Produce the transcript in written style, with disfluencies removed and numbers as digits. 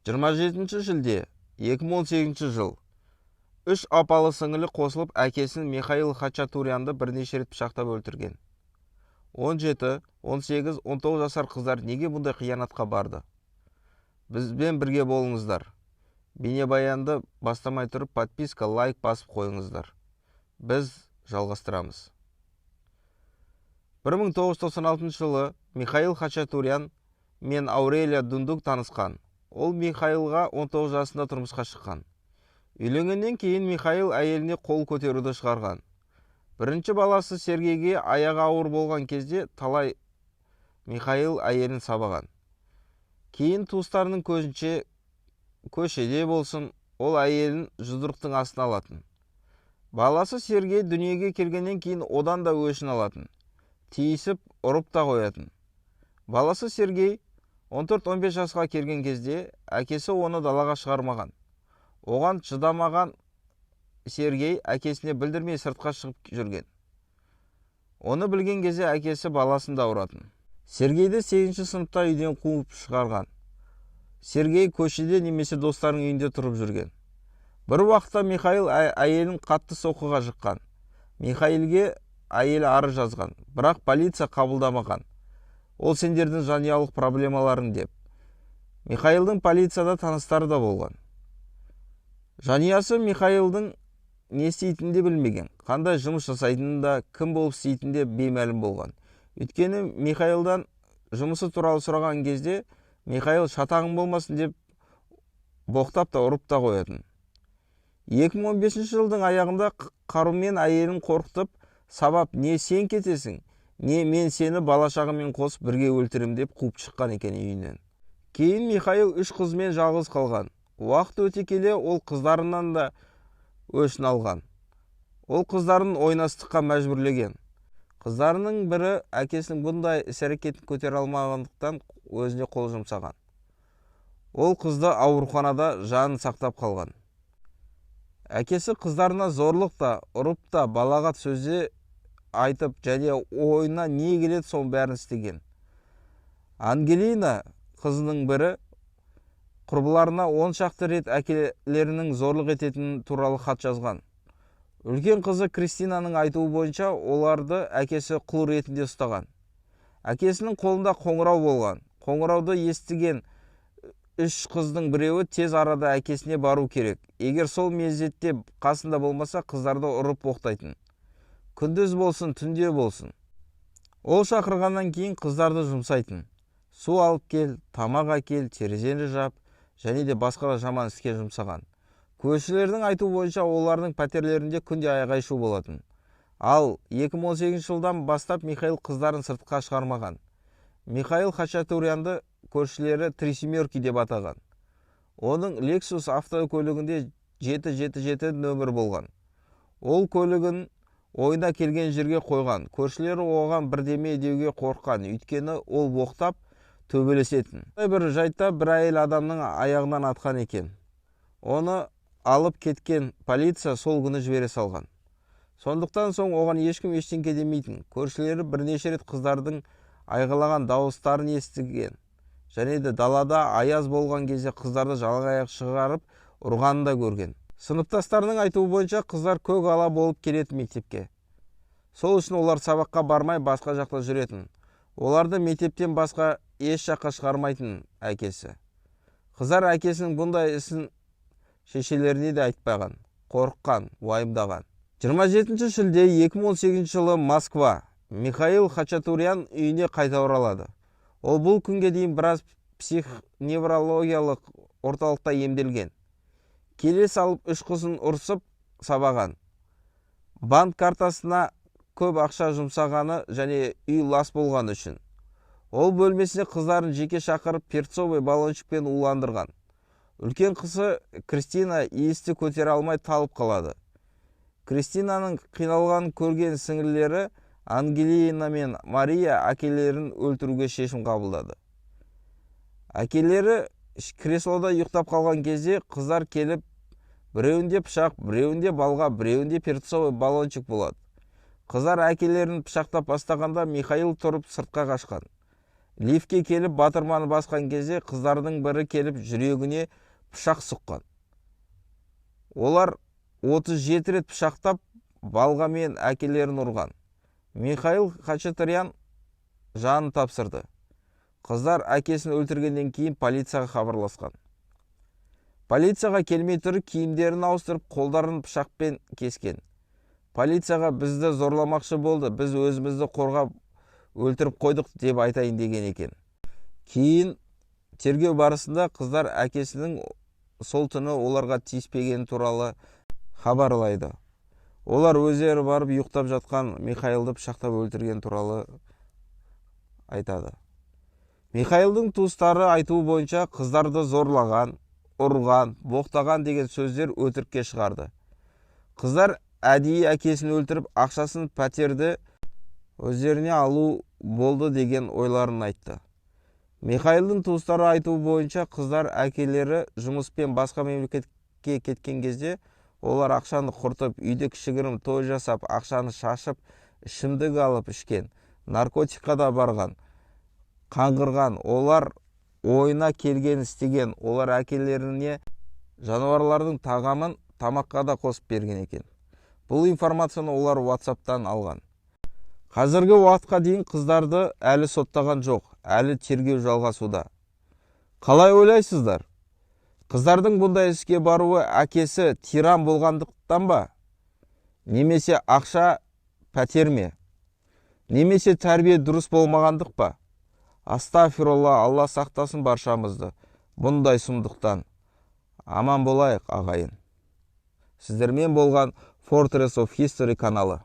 27 шілде 2018 жыл. Үш апалы-сіңілі қосылып әкесін Михаил Хачатурянды бірнеше рет пышақтап өлтірген. 17, 18, 19 жасар қыздар неге бұндай қиянатқа барды? Бізбен бірге болыңыздар. Бейнебаянды бастамай тұрып подписка, лайк басып қойыңыздар. Біз жалғастырамыз. 1996 жылы Михаил Хачатурян мен Аурелия Дундук танысқан. Ол Михаилға 19 жасында тұрмысқа шыққан. Үйленгеннен кейін Михаил әйеліне қол көтеруді шығарған. Бірінші баласы Сергейге аяғы ауыр болған кезде талай Михаил әйелін сабаған. Кейін туыстарының көзінше көшеде болсын, ол әйелін жұдырықтың астына алатын. Баласы Сергей дүниеге келгеннен кейін одан да өшін алатын. Тиісіп, ұрып та қоятын. Баласы Сергей 14-15 жасқа келген кезде әкесі оны далаға шығармаған. Оған шыдамаған Сергей әкесіне білдірмей сыртқа шығып жүрген. Оны білген кезде әкесі баласын да ұратын. Сергейді 8 сыныпта үйден қуып шығарған. Сергей көшеде немесе достарының үйінде тұрып жүрген. Бір уақытта Михаил әйелін қатты соққыға жыққан. Михаилге әйелі арыз жазған, бірақ полиция қабылдамаған. Ол сендердің жанұялық проблемаларың деп. Михаилдың полицияда таныстары да болған. Жанұясы Михаилдың не істейтінін де білмеген, қандай жұмыс жасайтынын да, кім болып істейтінін де беймәлім болған. Өйткені Михаилдан жұмысы туралы сұраған кезде Михаил шатағың болмасын деп боқтап та ұрып та қоятын. 2015 жылдың аяғында қарумен әйелін қорқытып, сабап, не сен кетесің, не мен сені бала-шағамен қосып бірге өлтірем деп қуып шыққан екен үйінен. Кейін Михаил үш қызымен жалғыз қалған. Уақыт өте келе ол қыздарынан да өшін алған. Ол қыздарын ойнастыққа мәжбүрлеген. Қыздарының бірі әкесінің бұндай іс-әрекетін көтере алмағандықтан өзіне қол жұмсаған. Ол қызды ауруханада жанын сақтап қалған. Әкесі қыздарына зорлық та, ұрып та, балағат сөзде айтып және ойына не келеді соның бәрін істеген. Ангелина қызының бірі құрбыларына 10 шақты рет әкелерінің зорлық ететіні туралы хат жазған. Үлкен қызы Кристинаның айтуы бойынша оларды әкесі құл ретінде ұстаған. Әкесінің қолында қоңырау болған. Қоңырауды естіген үш қыздың біреуі тез арада әкесіне бару керек. Егер сол мезетте қасында болмаса, қыздарды ұрып боқтайтын. Күндіз болсын, түнде болсын. Ол шақырғаннан кейін қыздарды жұмсайтын. Су алып кел, тамақ әкел, терезені жап, және де басқа да жаман іске жұмсаған. Көршілердің айтуы бойынша олардың пәтерлерінде күнде айғай-шу болатын. Ал 2018 жылдан бастап Михаил қыздарын сыртқа шығармаған. Михаил Хачатурянды көршілері «Три семерки» деп атаған. Оның Lexus автокөлігінде 777 нөмір болған. Ол көлігін ойына келген жерге қойған. Көршілері оған бірдеме деуге қорыққан, өйткені ол боқтап төбелесетін. Бір жайтта бір әйел адамның аяғынан атқан екен. Оны алып кеткен полиция сол күні жібере салған. Сондықтан соң оған ешкім ештеңке демейтін. Көршілері бірнеше рет қыздардың айғайлаған дауыстарын естіген. Және де далада аяз болған кезде қыздарды жалаң аяқ шығарып ұрғанын да көрген. Сыныптастарының айтуы бойынша қыздар көк ала болып келетін мектепке. Сол үшін олар сабаққа бармай басқа жақта жүретін. Оларды мектептен басқа еш жаққа шығармайтын әкесі. Қыздар әкесінің бұндай ісін шешелеріне де айтпаған, қорыққан, уайымдаған. 27 шілде 2018 жылы Москва. Михаил Хачатурян үйіне қайта оралады. Ол бұл күнге дейін біраз психоневрологиялық орталықта емделген. Келе салып үш қызын ұрсып сабаған. Банк картасына көп ақша жұмсағаны және үй лас болғаны үшін. Ол бөлмесіне қыздарын жеке шақырып перцовый баллончикпен уландырған. Үлкен қызы Кристина иісті көтере алмай талып қалады. Кристинаның қиналғанын көрген сіңілілері Ангелина мен Мария әкелерін өлтіруге шешім қабылдады. Әкелері креслода ұйықтап қалған кезде қыздар келіп, біреуінде пышақ, біреуінде балға, біреуінде перцовый баллончик болады. Қыздар әкелерін пышақтап бастағанда Михаил тұрып сыртқа қашқан. Лифтке келіп, батырманы басқан кезде қыздардың бірі келіп, жүрегіне пышақ сұққан. Олар 37 рет пышақтап, балғамен әкелерін ұрған. Михаил Хачатурян жанын тапсырды. Қыздар әкесін өлтіргеннен кейін полицияға хабарласқан. Полицияға келмей тұрып, киімдерін ауыстырып, қолдарын пышақпен кескен. Полицияға «Бізді зорламақшы болды, біз өзімізді қорғап өлтіріп қойдық» деп айтайын деген екен. Кейін тергеу барысында қыздар әкесінің сол түні оларға тиіспегені туралы хабарлайды. Олар өздері барып, ұйықтап жатқан Михаилды пышақтап өлтірген туралы айтады. Михаилдың туыстары айтуы бойынша, қыздарды зорлаған, ұрған, боқтаған деген сөздер өтірікке шығарды. Қыздар әдейі әкесін өлтіріп, ақшасын, пәтерді өздеріне алу болды деген ойларын айтты. Михаилдың туыстары айтуы бойынша, қыздар әкелері жұмыспен басқа мемлекетке кеткен кезде олар ақшаны құртып, үйде кішігірім той жасап, ақшаны шашып, ішімдік алып ішкен, наркотикқа да барған, қаңғырған. Олар ойына келгенін істеген. Олар әкелеріне жануарлардың тағамын тамаққа да қосып берген екен. Бұл информацияны олар WhatsAppтан алған. Қазіргі уақытқа дейін қыздарды әлі соттаған жоқ, әлі тергеу жалғасуда. Қалай ойлайсыздар? Қыздардың бұндай іске баруы әкесі тиран болғандықтан ба, немесе ақша, пәтер ме, немесе тәрбие дұрыс болмағандық па? Астафирулла, Алла сақтасын баршамызды бұндай сұмдықтан. Аман болайық, ағайын. Сіздермен болған Fortress of History каналы.